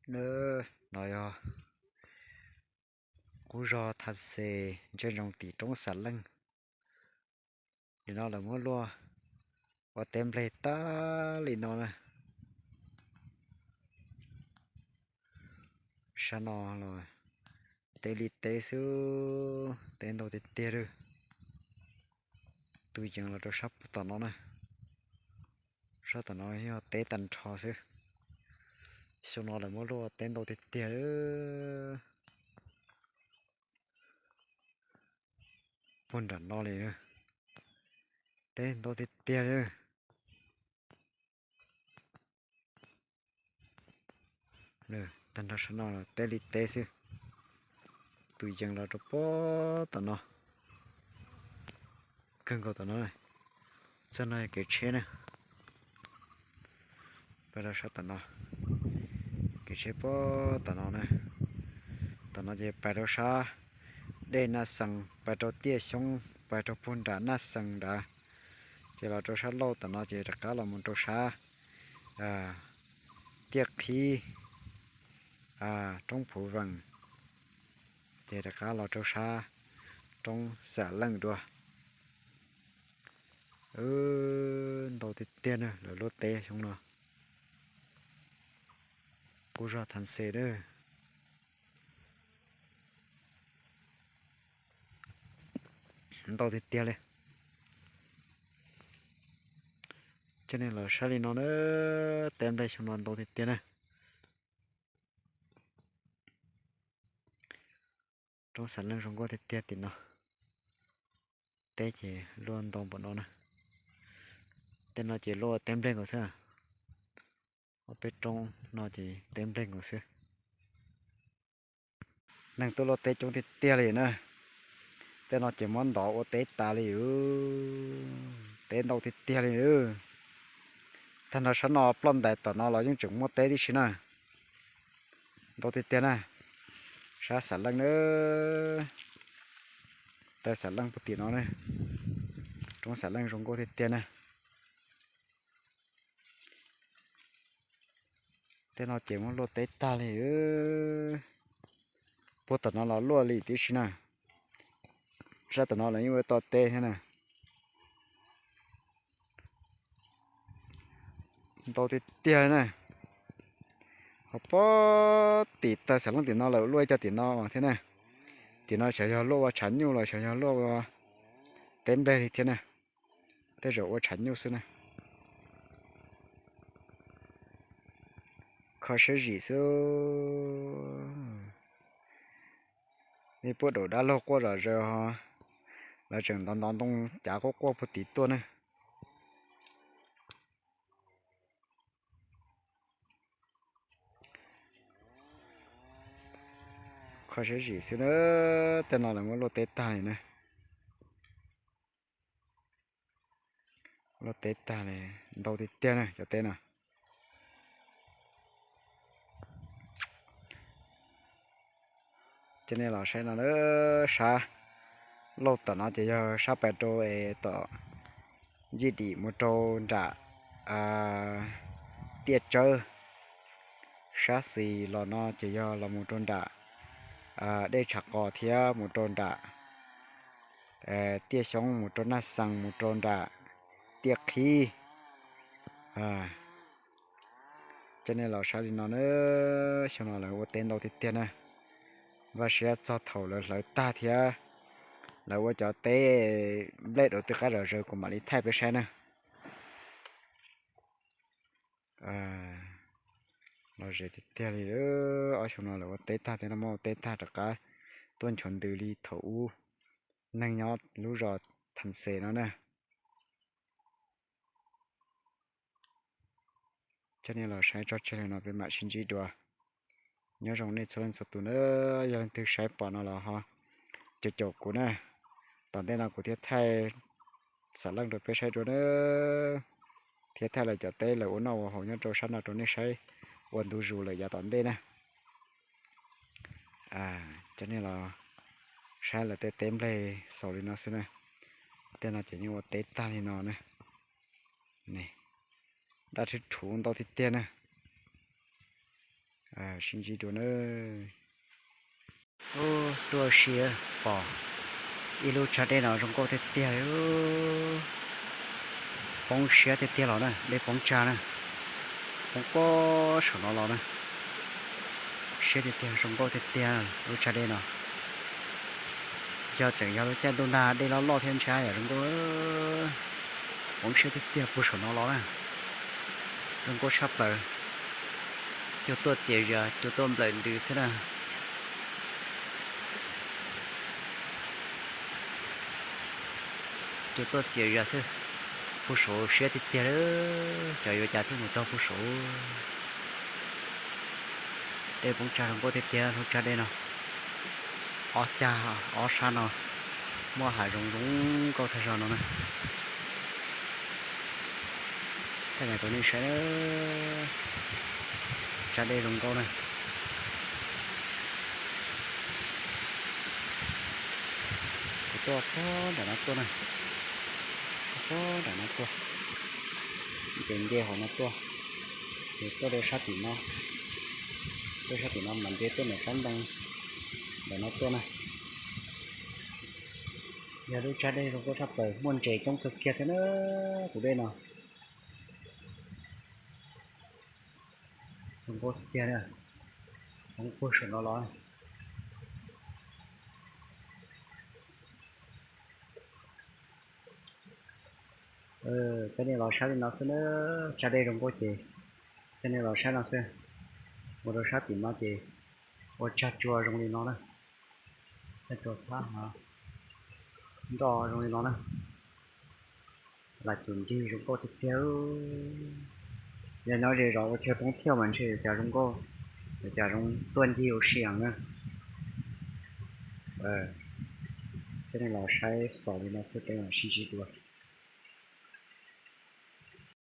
Nws, no yog qub zog Thaj Xes, ntsia ntsoov tim roob Xam Leej. Nim no lawv muab luaj ua teb nplej tag li no na. Sab no los teb li teb xwb, teb ntau tiag tiag li. Tus yees los rau sab tom no na, sab tom no yog teb tag nrho xwb. Xyoo no lawv muab luaj teb ntau tiag tiag li. Puag nram no li, teb ntau tiag tiag li. Tag nrho sab no los teb li teb xwb. Tus yees los rau puag tom no, kawg nkaus tom no. Txoj no yog kev tsheb na, pais rau sab tom no. Kev tsheb puag tom no na, tom no ces pais rau sab dej Naj Xees, pais rau Tiaj Xyoob, pais rau puag nram Naj Xees nrad, ces los rau sab laug tom no ces rov qab los mus rau sab Tiaj Qhib, roob Phuv Vees, ces rov qab los rau sab roob Xam Leej dua. Ntau tiag tiag na, lawv luaj teb xyoo no. Qub zog Thaj Xes na, ntau tiag tiag li. Coj nej los saib li no na, teb nplej xyoo no ntau tiag tiag na. Roob Xam Leej zoo nkauj tiag tiag tim no. Teb ces luaj ntau npaum no na. Tej no ces luaj teb nplej nkaus xwb. Ob peb roob no ces teb nplej nkaus xwb. Neeg tuaj luaj teb coob tiag tiag li na. Tej no ces muab ntov ua teb tas li, teb ntau tiag tiag li. Tag nrho sab no ploj ntais tom no los yeej tseem muaj teb tib si na. Ntau tiag tiag na. Sab Xam Leej na, taw Xam Leej puag tim no na. Roob Xam Leej zoo nkauj tiag tiag na. Tej no ces muab luaj teb tag li. Puag tom no los luaj li tib si na. Sab tom no los yeej ua toj teb thiab na. Ntau tiag tiag na. Ho puag tim taw Xam Leej tim no lawv luaj ib co tim no thiab na. Tim no xyov yog luaj ua tshav nyuj los xyov yog luaj ua teb nplej li thiab na. Tej zaum ua tshav nyuj xwb na. Kho siab zim xwb. Nej puab daum dab laug quaj zom zaws, lawv tseem ntov ntov ntoo cav quaj quaj puag tim tuaj na. Kho siab zim xwb na, tej no lawv muab luaj teb tag li na. Luaj teb tag li, ntau tiag tiag na cov teb no. Coj nej los saib no, sab laug tom no ces yog sab pais rau es tom Yij Dim mus rau nram Tiaj Tsawb. Sab xis los no ces yog los mus rau nram dej Tshav Qos thiab mus rau nram Tiaj Xyoob mus rau Naj Xees mus rau nram Tiaj Qhib. Coj nej los saib li no na, xyoo no lawv ua teb ntau tiag tiag na. Vaj siab txog thaum lawv hlawv tag thiab lawv ua cov teb nplej dua twb qab zom zaws kuv mam li thaij peb saib na. Los ze tiag tiag li, ob xyoo no lawv ua teb tag thiab no, muab ua teb tag rov qab tuaj nchuav ntws li thaum ub neeg nyob lub zos Thaj Xes no na. Coj nej los saib tso tseg li no peb mam sib ntsib dua. Nyob zoo nej txhua leej txhua tus na, yog leej twg saib pom no los ho caum caum kuv na. Tom ntej no kuv thiaj thaij Xam Leej rau peb saib dua na, thiab thaij lawv cov teb lawv ua noj ua haus nyob rau sab no rau nej saib ua ntu zus lawm yav tom ntej na. Coj nej los saib lawv tej teb nplej xaus li no xwb na. Tej no ces yeej ua teb tag li no na. Daj rhuv rhuv ntau tiag tiag na. Sib ntsib dua na. Ub, tuaj sia pom ib lub tsag dej no zoo nkauj tiag tiag li. Poob siab tiag tiag los na, dej poob tsag na, poob pob saum no los na. Siab tiag tiag, zoo nkauj tiag tiag lub tsag dej no. Yog tseem yog lub caij ntuj nag dej loj loj thiab ntshai yom, zoo nkauj. Poob siab tiag tiag puag saum no los na. Zoo nkauj tshaj plaws. Cua tuaj txias zas, cua tuaj nplawm ntws xwb na. Cua tuaj txias zas xwb. Puag saud siab tiag tiag li. Xyov yuav cas thiaj mus txog puag saud. Dej poob tsag zoo nkauj tiag tiag lub tsag dej no. Ob cag ob sab no muaj hav zoov zoo nkauj tag zog no na. Thaij rau nej saib, tsag dej zoo nkauj na. Kuv tuaj puag nram no tuaj na, tuaj puag nram no tuaj, ces nce hauv no tuaj, ces tuaj rau sab tim no, tuaj sab tim no mas nce tuaj ntawm tsob ntoo ntawm no tuaj na. Yog lub tsag dej zoo nkauj tshaj plaws, muaj ntses coob kawg kiag thiab na, tus dej no. Zoo nkauj tiag tiag na, poob puag saum no los. Coj nej los saib li no xwb na, tsag dej zoo nkauj ces coj nej los saib no xwb. Mus rau sab tim no ces ua tsag tsua zoo li no na, tsag tsua phab hov nroj zoo li no na. Las cum ncig zoo nkauj tiag tiag. Yog nyob ze zos ua chaw poob thiaj mas ntshe yuav cas zoo nkauj, yuav cas zoo tuaj ncig ua si na. Coj nej los saib xaus li no xwb, peb mam sib ntsib dua.